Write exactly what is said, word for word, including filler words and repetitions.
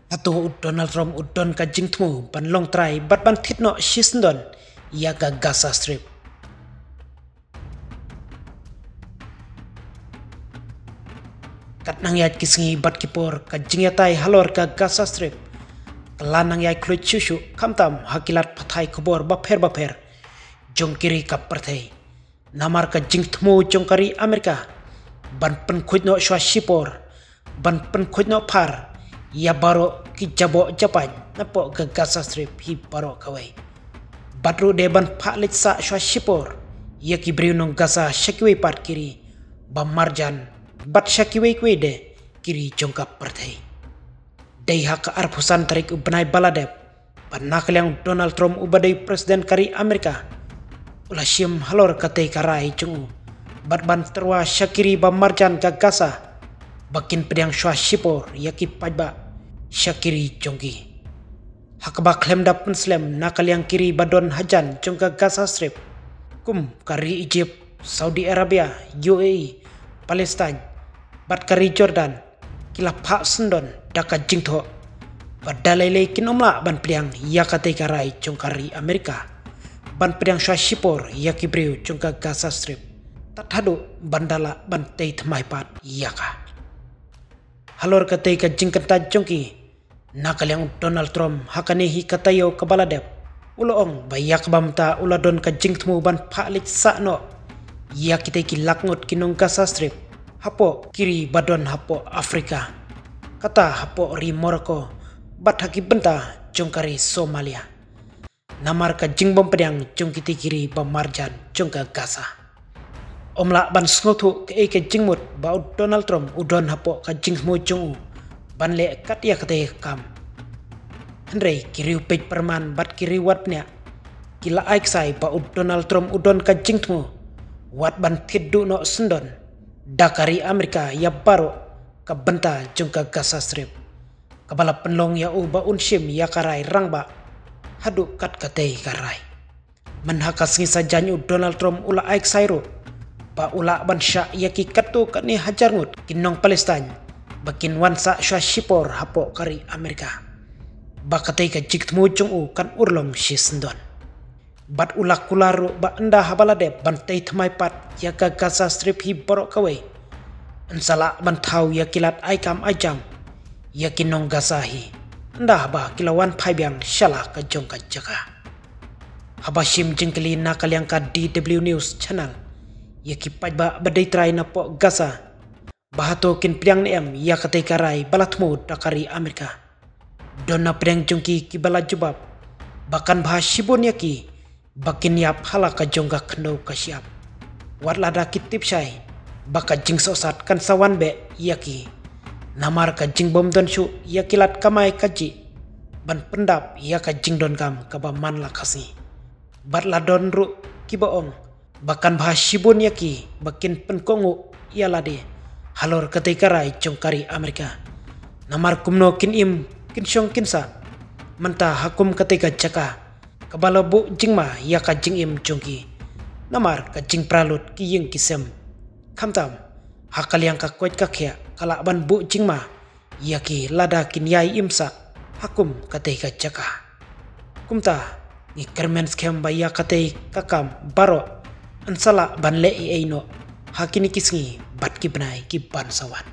Hato u Donald Trump u don ka jingthmu ban long trai bad ban thied noh shisyndon ïa ka Gaza Strip? Katnang ïaid ki sngi bad ki por, ka jingïatai halor ka Gaza Strip ka la nang ïai khluit shuh shuh, khamtam ha ki lad pathai khubor bapher bapher jong ki ri ka pyrthei. Namar ka jingthmu jong ka ri Amerika ban pynkhuid noh shuwa shipor, ban pynkhuid noh phar ïa baroh ki jaboh japaiñ napoh ka Gaza Strip hi baroh kawei. Bad ruh de ban phah leit sah shuwa shipor ïa ki briew nong Gaza sha kiwei pat ki ri ba marjan bad sha kiwei kiwei de ki ri jong ka pyrthei. Dei ha ka arphew san tarik u bnai ba la dep ba na ka liang u Donald Trump uba dei u President ka ri Amerika u la shim halor katei ka rai jong u bad ban tyrwa sha ki ri ba marjan ka Gaza ba kin pdiang shuwa shipor ïa ki paidbah sha ki ri jong ki. Ha kaba khlem da pynslem, na ka liang ki ri ba don hajan jong ka Gaza Strip kum ka ri Egypt, Saudi Arabia, U A E, Palestine bad ka ri Jordan ki la phah syndon da ka jingthoh ba da lei lei kin ym lah ban pdiang ïa katei ka rai jong ka ri Amerika ban pdiang shuwa shipor ïa ki briew jong ka Gaza Strip, tad haduh ban da lah ban tei thymmai pat ïa ka. Halor katei ka jingkyntait jong ki, na ka liang u Donald Trump ha kane hi ka taïew kaba la dep u la ong ba ïa kaba mynta u la don ka jingthmu ban phah leit sah noh ïa kitei ki lak ngut ki nong Gaza Strip hapoh ki ri ba don hapoh Afrika, kata hapoh ri Morocco bad ha ki bynta jong ka ri Somalia, namar ka jingbym pdiang jong kitei ki ri ba marjan jong ka Gaza. Ym lah ban sngewthuh kaei ka jingmut ba u Donald Trump u don hapoh ka jingthmu jong u ban leh kat ïa katei ka kam. Hynrei ki riewpeit pyrman bad ki riewad bniah ki la ai ksai ba u Donald Trump u don ka jingthmu wat ban thied duh noh syndon da ka ri Amerika ïa baroh ka bynta jong ka Gaza Strip, kaba la pynlong ïa u ba un shim ïa ka rai rangbah haduh kat katei ka rai. Mynha ka sngi Saitjaiñ u Donald Trump u la ai ksai ruh ba u lah ban shah ïa ki katto katne hajar ngut ki nong Palestine ba kin wan sah shuwa shipor hapoh ka ri Amerika, ba katei ka jingthmu jong u kan urlong shisyndon. Bad u la kular ruh ba ynda haba la dep ban tei thymmai pat ïa ka Gaza Strip hi baroh kawei, yn sa lah ban thaw ïa ki lad ai kam ai jam ïa ki nong Gaza hi ynda haba ki la wan phai biang sha la ka jong ka jaka. Haba shim jingkylli na ka liang ka D W News Channel ïa ki paidbah ba dei trai napoh Gaza ba hato kin pdiang ne em ïa katei ka rai ba la thmu da ka ri Amerika, don na pdeng jong ki kiba la jubab ba kan bha shibun ïa ki ba kin ïap ha la ka jong ka khyndew ka shyiap, wat lada ki tip shai ba ka jingsohsat kan sa wan beh ïa ki, namar ka jingbym don shuh ïa ki lad kamai kajih ban pyndap ïa ka jingdonkam kaba man la ka sngi. Bad la don ruh kiba ong ba kan bha shibun ïa ki ba kin pynkohnguh ïa lade halor katei ka rai jong ka ri Amerika. Namar kumno kin im kin shong kin sah mynta ha kum katei ka jaka kaba la buh jingma ïa ka jingim jong ki, namar ka jingpra lut ki ïing ki sem, khamtam ha ka liang ka koit ka khiah ka lah ban buh jingma ïa ki lada kin ïai im sah ha kum katei ka jaka. Kumta ngi kyrmen skhem ba ïa katei ka kam baroh yn sa lah ban leh ei ei noh ha kine ki sngi bad ki bnai ki ban sa wan.